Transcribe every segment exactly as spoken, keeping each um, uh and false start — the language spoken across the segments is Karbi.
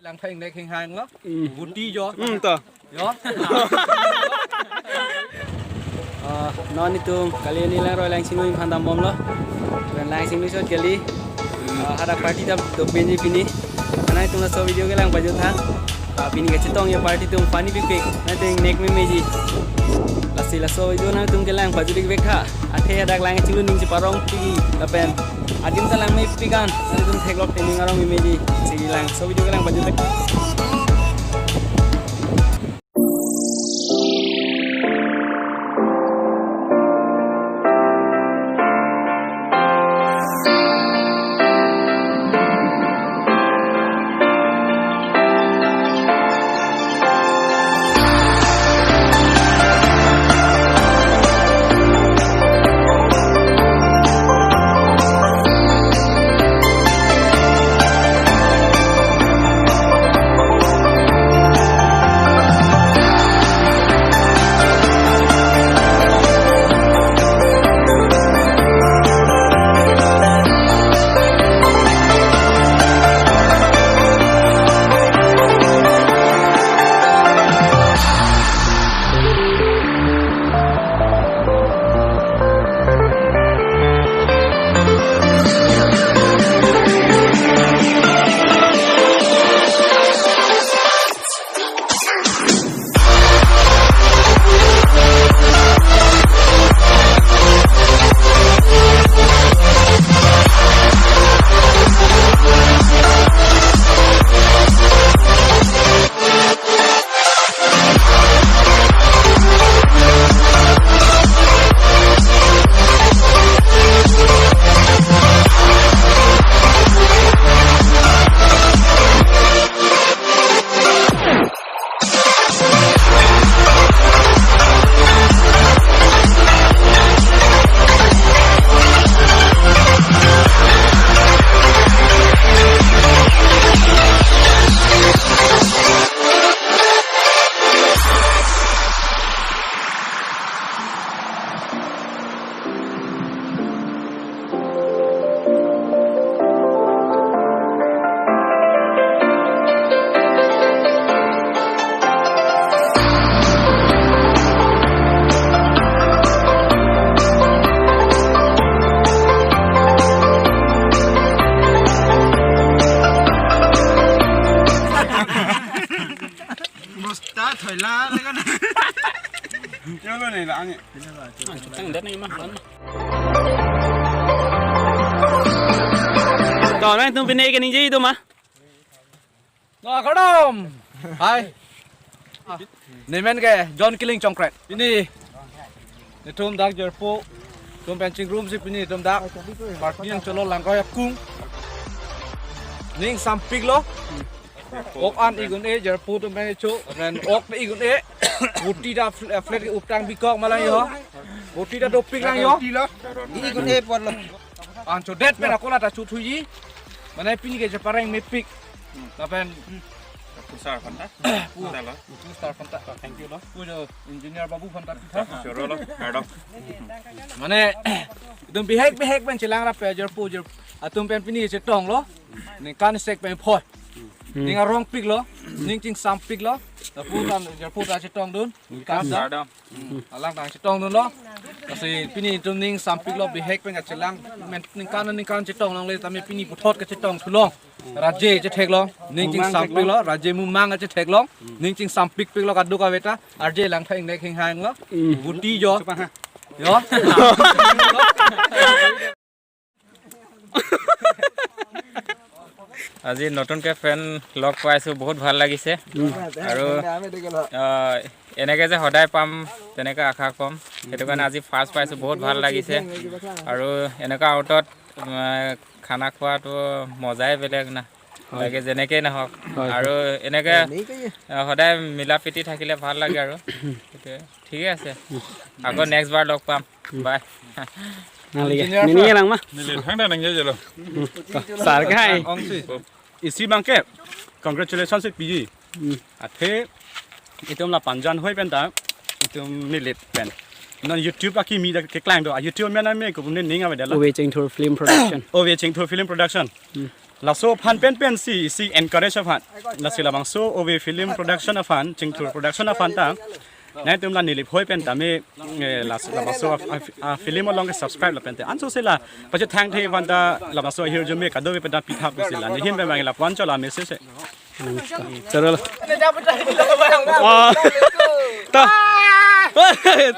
Langpha ingnek hinghang lo. Hmm. Guti jo. Hmm, to. Jo. Ah, non itum kali ini Langroi Langsing Nungjiphan dambomlo. Pen Langsing Nungjiphan kali. Ah, hadak party dam dopinji pini. Karena itum laso video kelang pajut tha. Ah, pini kachetongji aparty atum funny pipik. Nanti ingnek memeji. Lasi laso video nangtum kelang pajut ik vek tha. Athe hadak lang chulu ning cheparong piji. Lapen adim ta lang mepik an. Nanti itum theklok te ning arong memeji. Si lang. So video kelang pajut ik. Bosta thoila lekan. Chalo ne la ani. Ang chutang dan ni mah. To, nangtum pine ke ningje itu mah. No, kardom. Hai. Nemen ke John Killing Chongkret. Pini netum dak jirpo atum pen chingrumsi pini netum dak party nangcholo Langroi akung. Ning sampiklo. Ok an ik un-e, jirpo atum pen kecho, ren ok ik un-e. Guti ta fl-, flat ke uptang bikok ma lang jo. Guti ta dopik lang jo. Ik un-e apotlo. An chodet pen ako la ta chothuji. Mane pini ke chepareng mepik. Lapen Pusar aphanta. Pusar lo. Pusar aphanta. Thank you lo. Pujo engineer babu aphanta pitha. Choro lo. Kardom. Mane itum bihek bihek pen chelang rap pe jirpo jir atum pen pini chetonglo. Ningkan sek pen phoi. Hmm. Ning arongpiklo. Ning chingsampiklo. Lapu tan jirpo ta chetongdun. Kardom. Kardom. Hmm. Alang tang chetongdunlo. Lasi pini itum ningsampiklo, bihek pen kachelang. Men ningkan ningkan chetong longle tame pini puthot kachetong thulong. Raje chetheklong. Ning chingsampiklo, raje mumang kachetheklong. Ning chingsampikpiklo kadokave ta. Arje Langpha ingnek hinghang lo. Hmm. Guti jo. Jo. আজি নতুনকে friend log পাইছো, বহুত ভাল লাগিছে। উম। আৰু, আহ, এনেকে যে সদায় পাম, তেনেকে আশা কম। সেইটো কাৰণে আজি ফাৰ্ষ্ট পাইছো, বহুত ভাল লাগিছে। আৰু এনেকুৱা আউটত, আহ, খানা খোৱাটো মজাই বেলেগ না। হয়। লাগে যেনেকেই নহওক। হয়, হয়। আৰু এনেকে, এনেকেই। আহ, সদায় মিলা প্ৰীতি থাকিলে ভাল লাগে আৰু। সেইটোৱে। ঠিকে আছে। উম। আকৌ নেক্সট বাৰ লগ পাম। উম। By. Nangli ke, engineer nini sir. Kelang ma? Neli thangta nangje jelo. Hmm. Sar ke hai. Isi abang ke, congratulations si piji. Hmm. Athe, itum la panjan hoi pen ta, itum neli pen. Non YouTube akimi dak keklang do. YouTube mena me ko ne ning avedetlo. Ove Chingthur Film Production. Ove Chingthur Film Production. Hmm. Laso aphan pen pensi isi encourage aphan. Lasi labangso Ove Film Production aphan, Chingthur Production aphan ta. Nangtum la neli phoi pen tame, eh, las-, labangso af-, af-, a film along ke subscribe lapen te. Anso sila, pache thang the aphan ta labangso ahirjume kadokave pen ta pithap pusi la. Nehin pen bang la puan chola message. Chalo. Oh. Ta.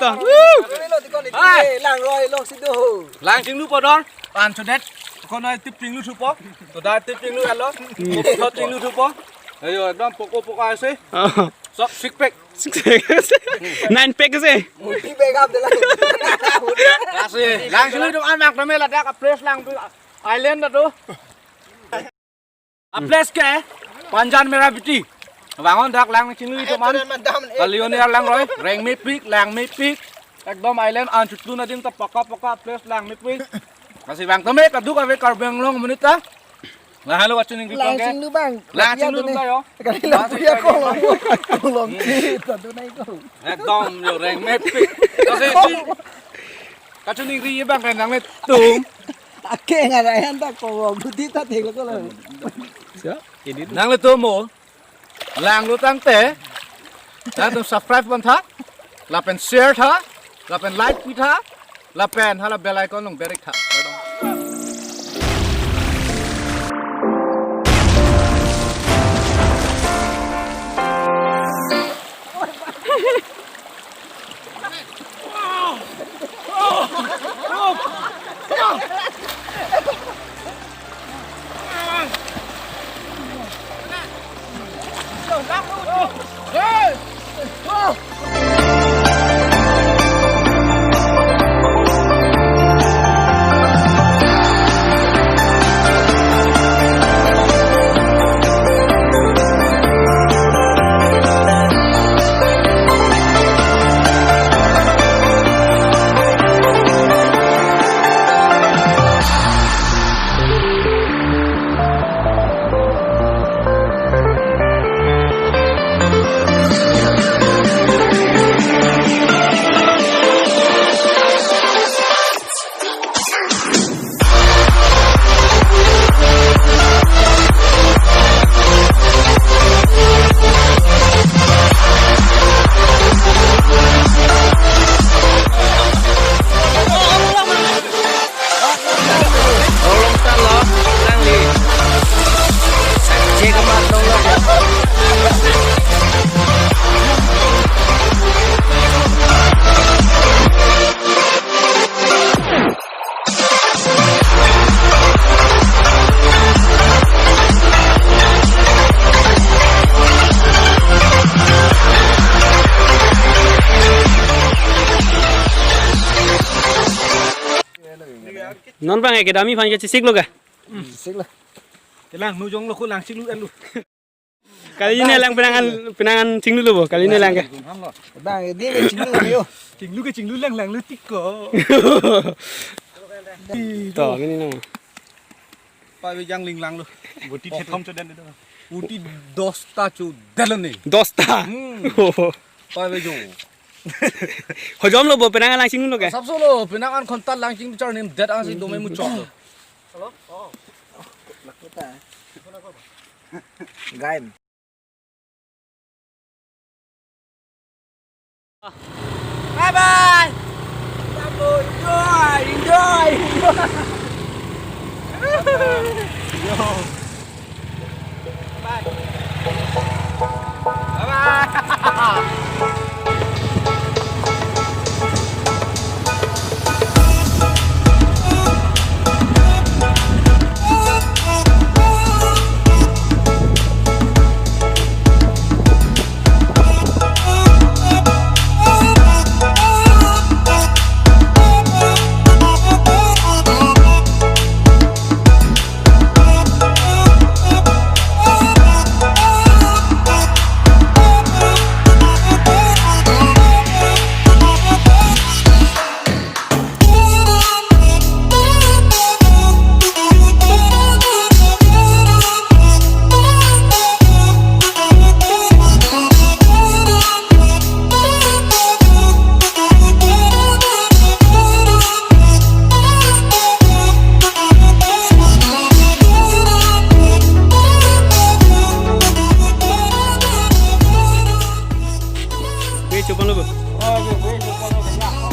Ta. Woo. Lang roi lok si do. Lang chinglu podor. Pan chodet. Kono tip chinglu thupo. To da tip chinglu alo. Ko chinglu thupo. Ayo, ekdom poko poko ase. Oh. Sob six pack. Six pack ase. Nine pack ase. Multi bag up de la. Ase. Lang chinglu do an mak tame ladak a place lang tu island do. A place ke Panjan Mera Biti. Vangon dak lang chinglu do man. Kalioni ar lang roi, reng mepik, lang mepik. Ekdom island an chutu na din ta paka paka place lang mepik. Lasi bang tame kadokave Karbi Anglong monit ta. Lah halo kachuningri Lang pangke. Chinglu bang. Lang chinglu bang yo. Kali lang puya ko long. Long kita tu nai ko. Ekdom yo reng mepik. Lasi si kachuningri bang kan nanglitum. Ake ngarai han ta ko long. Dudi ta thek lo ko lo. Siya? Ini. Nanglitum mo. Langlo tangte. Nangtum subscribe pon tha. Lapen share tha. Lapen like pi tha. Lapen hala bell icon along berik tha. Non bang ke dami aphan ke chesik lo ke? Chesik lo. Kelang nu jong lo ko lang chinglu elu. Kali ini lang penangan, penangan chinglu lo bo, kali ini lang ke. Bang, dia ke chinglu yo. Chinglu ke chinglu lang, langlu tik ko. To, ini nang. Pavejang ling langlo. Boti thethom choden do. Boti dosta choden lo ni. Dosta. Hmm. Pavejong. Hojom lo bo penangan lang chinglu lo ke. Sabso lo penangan khontat lang chinglu char nim det angsi do me muchok lo. Hello? Oh. Gain. Bye bye. Enjoy, enjoy, enjoy. Yo. Bye. Bye bye. Oh, you wait, you follow the